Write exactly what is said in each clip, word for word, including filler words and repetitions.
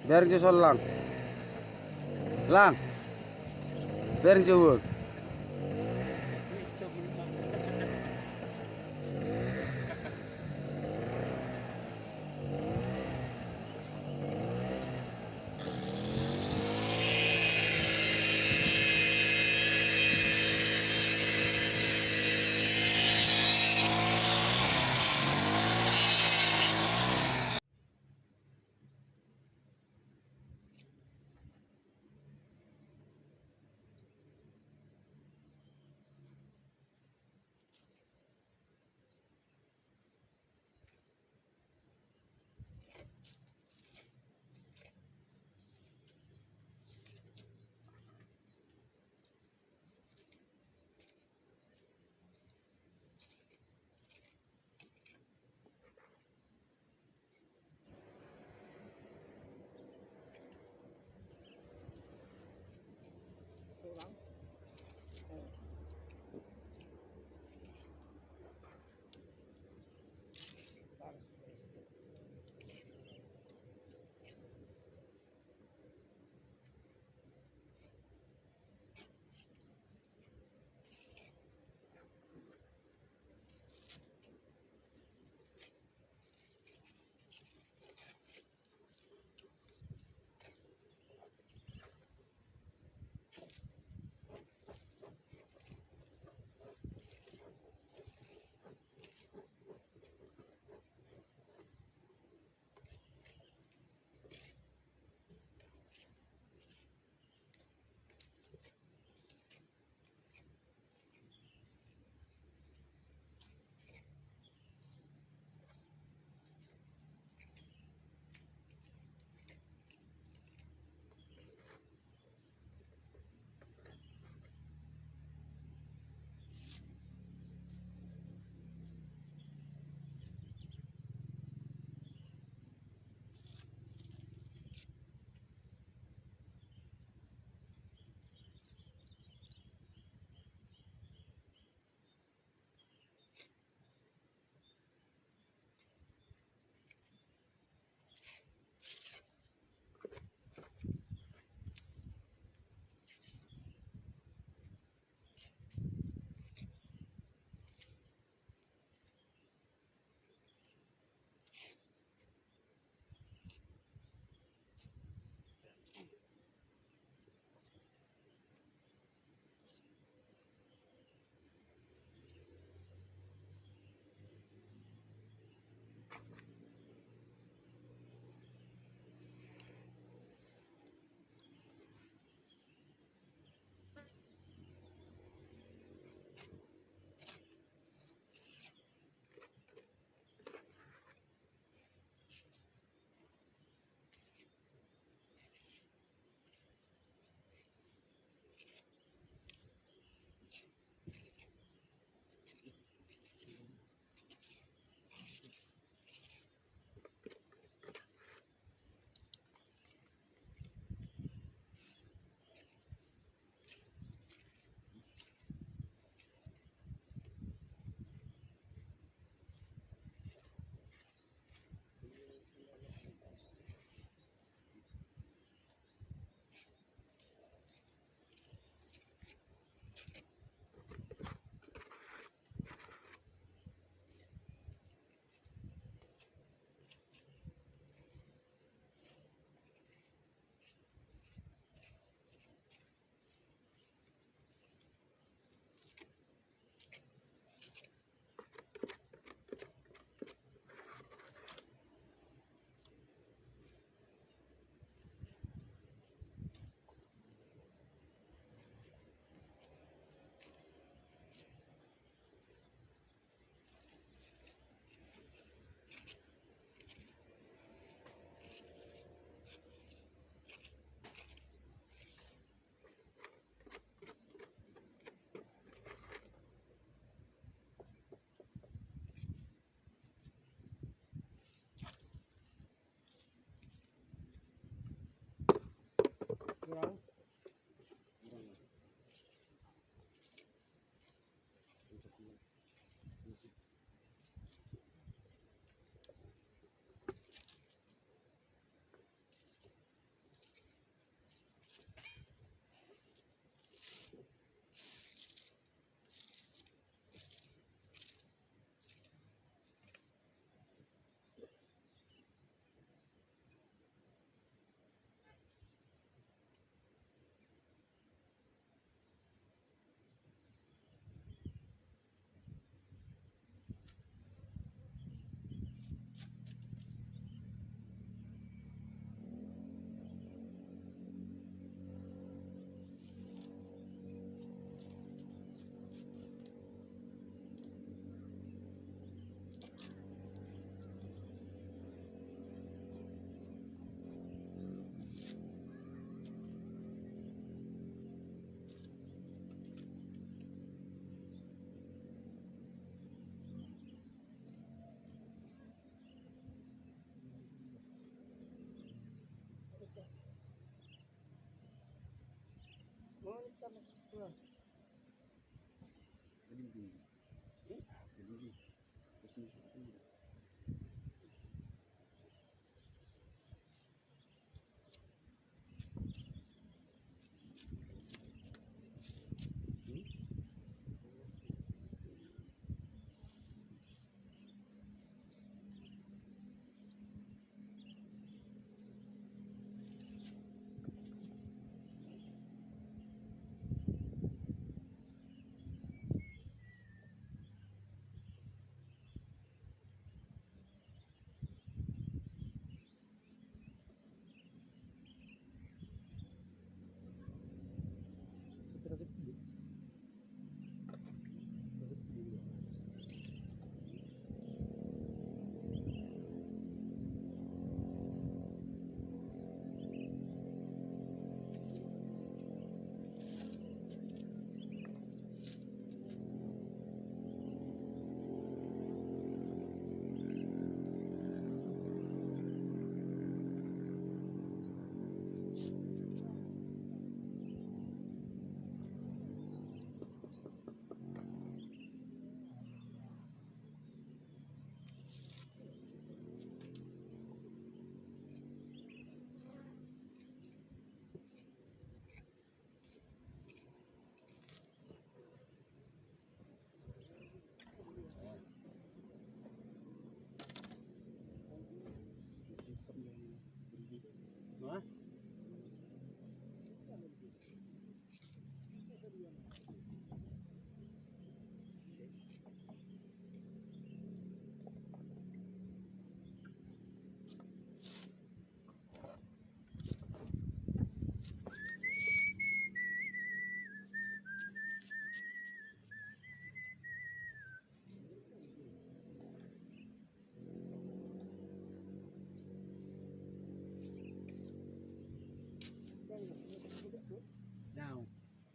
Bereng jo son, Lang. Lang. Bereng jo, Bang.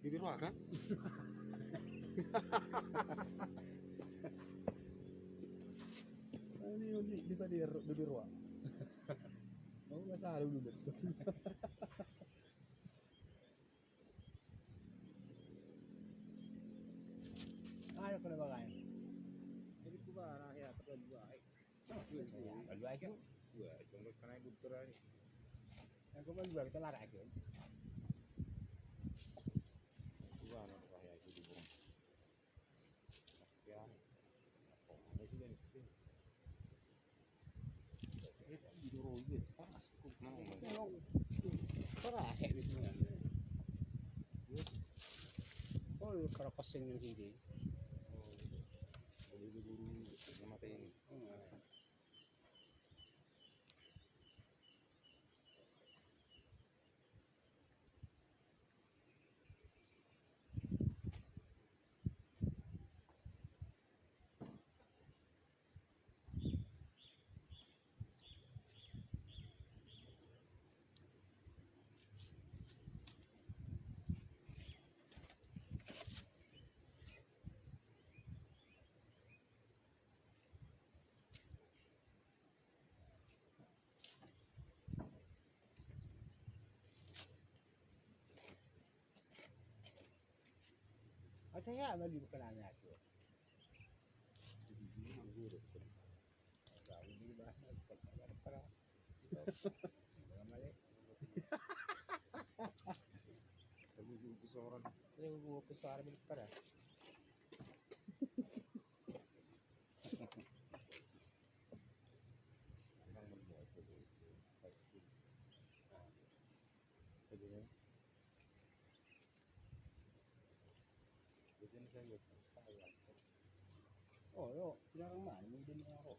Bibir roa kan? Ini, ini, ini tadi bibir roa. Mau nggak salah dulu deh. Ayo kena bagai. Jadi ku bara ya, kata dua. Lalu aja. Wah, cuma kena buturan. Yang kau jual kita larak aja. Wah, anak wah ya itu di bawah. Ya. Ini sudah nih. Parah, kayak gitu kan. Oh, kalau kosong yang sini. Oh, iya. Jadi itu guru mata ini. Hmm. Asa ya, mali bukan anak tu. Tahu di mana, kalau kalau kalau mali. Tahu guru kesoran. Tahu guru kesoran pada. Oh, yo, jarang main dia ni, Ro.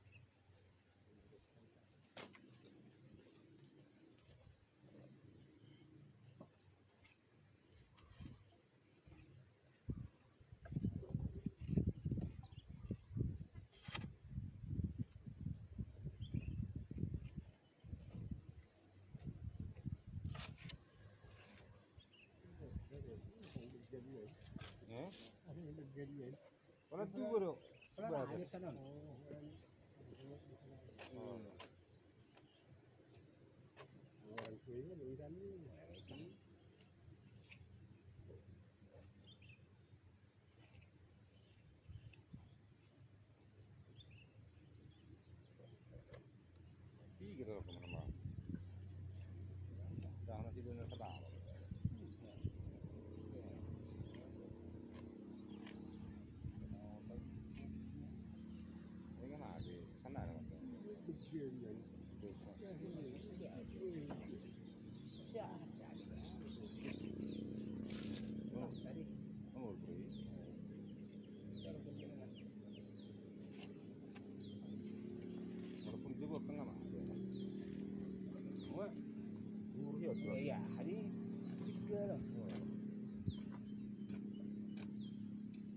Eh? Mana tu, Bro? Mana ada sana? Oh. Orang tuanya dari sana. Walaupun di Jogja tengah mah. Wah. Umur dia tuh. Iya, hari tiga lah.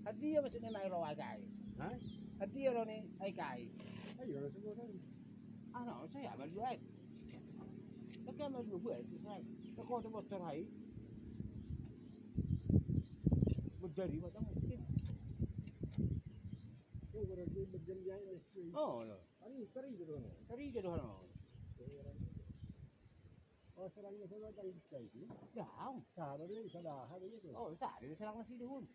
Hadi ya maksudnya main rawa kai. Hah? Hadi ya roni ai kai. Ayo, semua kan. Ano, saya amal dua ai. Tapi amal dua buat itu saya. Kau tu motor hai. Menjadi macam mungkin. Oh, no. Tari, tari jadu hano. Tari jadu hano. Oh, serangnya sama tadi kita itu. Ya, oh. Sama dia, sama, sama dia tu. Oh, sama dia serang nasi dihun.